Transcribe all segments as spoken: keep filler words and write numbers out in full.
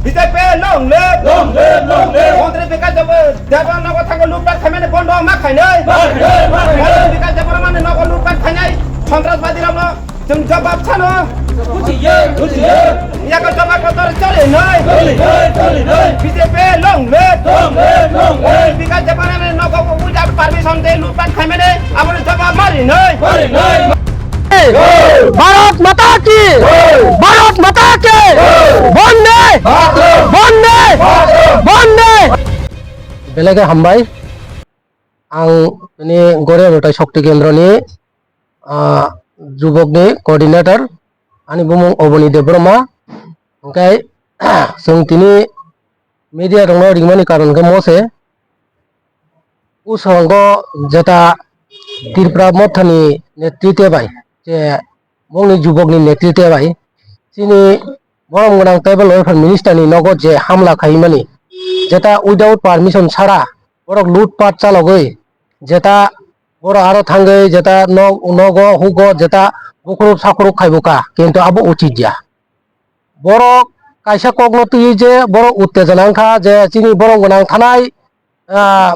B J P long live! Long live, long live! Montri Bikash Deb-, Debbarma nogo thango lutpat khaimani bondo ma khainai. Ma khainai, ma khainai. Montri Bikash Debbarma ni nogo lutpat khainai sontras badi rokno chwng jawab sano. Bujiye, bujiye. Yako jawab kotor choli nai. Choli nai, choli nai. B J P long live! Long live, long live! Montri Bikash Debbarma ni nogo without permission de lutpat khaimani aboni jawab ma rinai. Ma rinai. Bharat Mata ki! Bharat Mata ki! Bande! Bande! Bande! Belai khe hambai. Ang tini Goria Rotai Shakti Kendroni, ah, jubokni coordinator, ani bumung Oboni Debbarma. Hwnkhe, chwng tini media rokno ringmani karon khe mose, ushango jeta Tripura Mothani netrite bai, je bongni jubokni netrite bai, chini borom gwnang tribal welfare minister ni nogo je hamla khaimani, jeta without permission sara borok loot pat chalogwi, jeta borok aro thangwi jeta nog-, nogo hugo jeta bukhuruk sakhuruk khaibuka, kintu abo uchit ya. Borok kaisa kokno twiwi je borok uttejona wngkha je chini borom gwnang thanai, ah,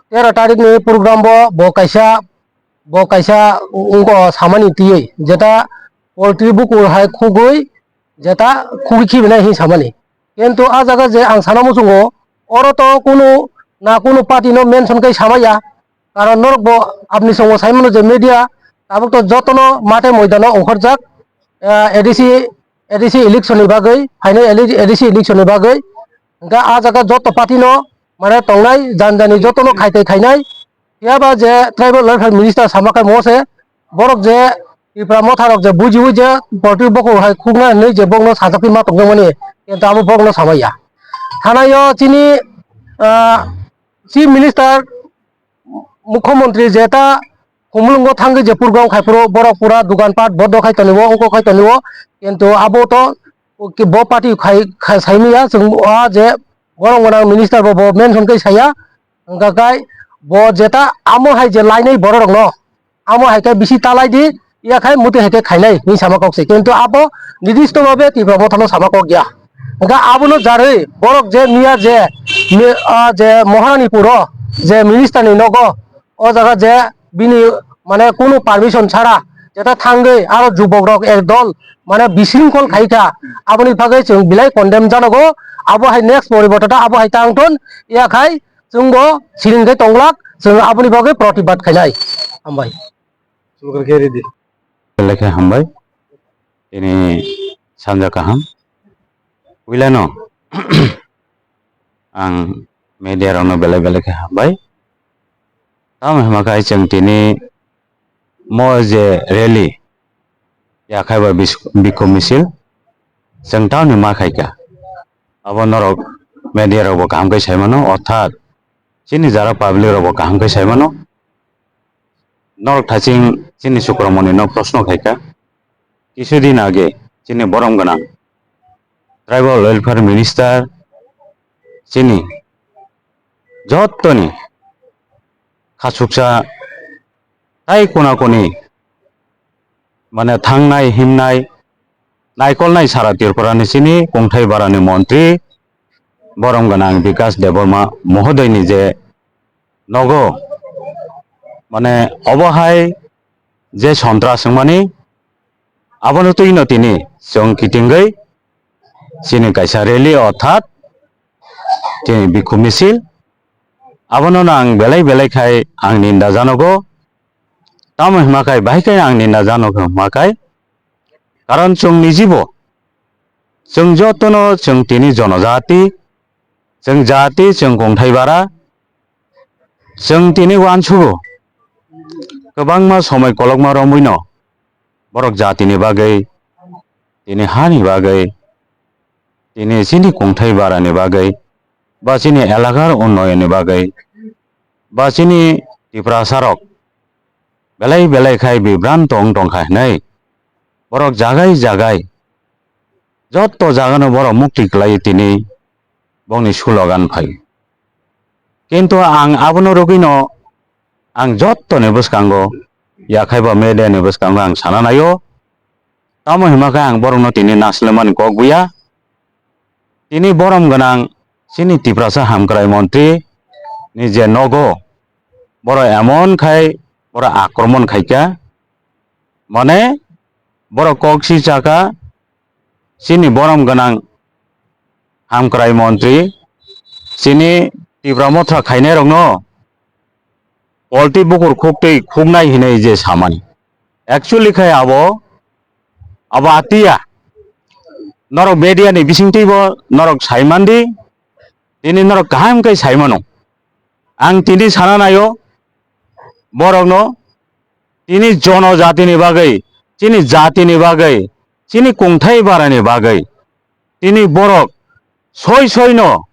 tero tarikni program bo, bo kaisa, bo kaisa wngkha samani twiwi jeta poultry bukur hai khugwi jeta khugwi khibinai hinwi samani. Kintu ah jaga je ang sana muchungo, oro to kunu na kunu party no mention kai samaya, karon norok bo apni songo sai mano je media tabuk to jotono mate moidano ongkhorjak, ah, A D C, A D C election ni bagwi, phainai A D C election ni bagwi. Hwnkhe ah jaga joto party no mane tongnai jani jani jotono khaitai khainai. Phiya ba je tribal welfare minister sama khai mo se borok je Tipra motha rok je bujiwi je poultry bukur hai khukna hinwi je bokno sajagwi ma tongjakmani, kintu abo bokno samaya. Thanaio chini, ah, chief minister, mukhyamantri jeta Khumulwngo thangwi je program khai phuru borok pura dukan pat bondo khai tonwi o, wngkok khai tonwi o, kintu abo to bo party khai, khai saimanya chwng o je borom gwnang minister bo, bo mention khai saya, wngkha khai bo jeta amo hai je lainai borok rokno, amo hai khe bisi talai di, ya khai muti hai khe khainai hinwi sama kok se, kintu abo nirdisto bhabe Tipra mothano sama kok ya. Wngkha abono jarwi borok je miya je mi-, ah, je Maharani puro je minister ni nogo, o jaga je bini mane kunu permission chara jeta thangwi aro jubok rok ekdol mane bisringkhol khai kha, aboni bagwi chwng belai condemn janago. Abo hai next poriborto ta abo hai tang thon, ya khai chwngbo siring khai tonglak, chwng aboni bagwi protibad khainai. Hambai. Belai khe hambai. Tini sanja kaham. Puilano ang media rokno belai belai khe hambai. Tamo hwnba khe chwng tini mo je rally ya khai ba bis-, bikhum misil chwng tamoni ma khai kha. Abo norok media rok bo kaham khe sai mano, orthat chini jara public rok bo kaham khe sai mano. Norok thaching chini Sukramoni no proshno khai kha. Kisu din age chini borom gwnang tribal welfare minister chini jottoni khachuksa tai kona koni mane thangnai himnai naikolnai sara Tripura ni chini kongthai barani montri borom gwnang Bikash Debbarma mohodoini je nogo mane obo hai je sontras wngmani abono twino tini chwng kitingwi chini kaisa rally orthat chini bikhum misil abono ang belai belai khai ang ninda janogo. Tamo hwnba khai bahai khai ang ninda janogo hwnba khai karon chwng nijibo chwng jotono chwng tini jonojati chwng jati chwng kongthai bara chwng tini uansugo kwbangma somoi kolokma romwino borok jatini bagwi tini hani bagwi tini chini kongthai barani bagwi ba chini elakar unnoyonni bagwi ba chini Tiprasarok belai belai khai bibranto wng tongkha hinwi borok jagai jagai jotto jagano borok mukti kwlaiwi tini bongni slogan phai. Kintu ang abono rwgwino ang jottoni bwskango yakhai ba media ni bwskango ang sana naio. Tamo hwnba khe ang borokno tini naslemani kok buya. tini borom gwnang chini Tiprasa hamkrai montri ni je nogo, borok emon khai borok akromon khaikha, mane borok kok si chakha, chini borom gwnang hamkrai montri, chini Tipra Motha khainairokno polti bukur khuktwi khuknai hinwi je samani. Actually khai abo, abo atiya. Norok media ni bisingtwi bo norok saimandi, tini norok kaham khe saimano. Ang tini sana naio, borokno tini jonojatini bagwi, chini jatini bagwi, chini kungthai barani bagwi, tini borok soi soino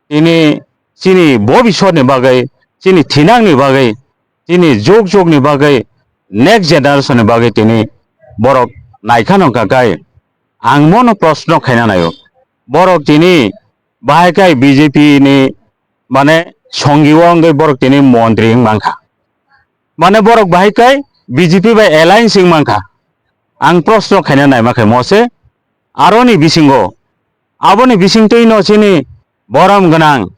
tini chini bobisotni bagwi, chini thinangni bagwi, chini jug jugni bagwi, next generation ni bagwi tini borok naikha nongkha kai. Ang mono proshno khaina naio. Borok tini bahai kai B J P ni, mane, songi o wngwi borok tini montri wng mankha. Mane borok bahai kai B J P bai alliance wng mankha. Ang proshno khaina naima khe mose aroni bisingo, aboni bisingtwi no chini borom gwnang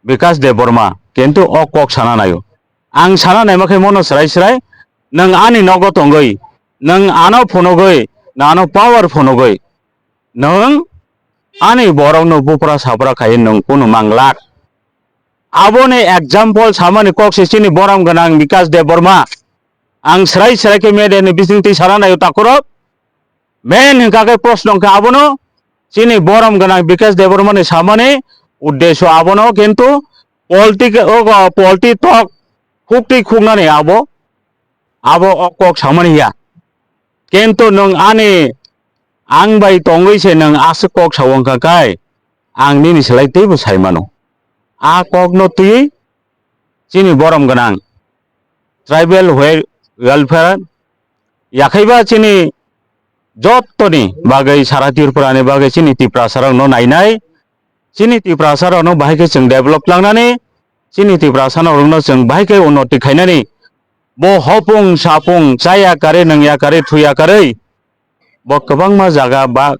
Bikash Debbarma kintu o kok sana naio. Ang sana naima khe mono srai srai, nwng ani nogo tongwi, nwng ano phunugwi, nwng ano power phunugwi, nwng ani borokno bupra sapra khai nwng kunu manglak. Aboni example samani kok se chini borom gwnang Bikash Debbarma. Ang srai srai khe media ni bisingtwi sana naio takhurok. Main hwnkha khe proshno hwnkha abono, chini borom gwnang Bikash Debbarma ni samani uddesho abono, kintu polti, o, o, polti tok khuktwi khuknani abo, abo o kok samani ya. Kintu nwng ani ang bai tongwi se nwng aswk kok sa wngkha kai, ang nini slai teibo sai mano. A kokno twiwi chini borom gwnang tribal wel-, welfare yakhaiba chini jottoni bagwi sara Tripura ni bagwi chini Tiprasa rokno nainai, chini Tiprasa rokno bahai khe chwng develop langnani, chini Tiprasa rokno chwng bahai khe unnoti khainani, bo hopung sapung chaya karwi, nungya karwi, thuya karwi, bo kwbangma jaga ba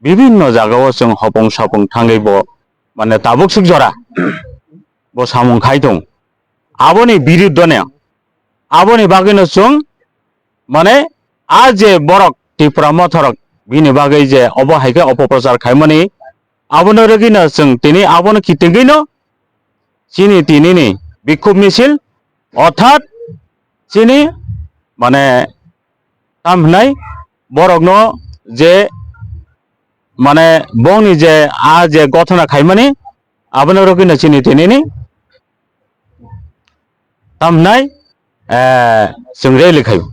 bibinno jagao chwng hopung sapung thangwi bo, mane, tabuk swk jora bo samung khai tong. Aboni biruddhone, aboni bagwino chwng, mane, a je borok Tipra Motha rok bini bagwi je obo hai khe opoprochar khaimani, abono rwgwino chwng tini abono kitingwino chini tinini bikhub misil, orthat chini, mane, tam hwnai borokno je, mane, bongni je a je gothona khaimani, abono rwgwino chini tinini tam hwnai, eh, chwng rally khaio.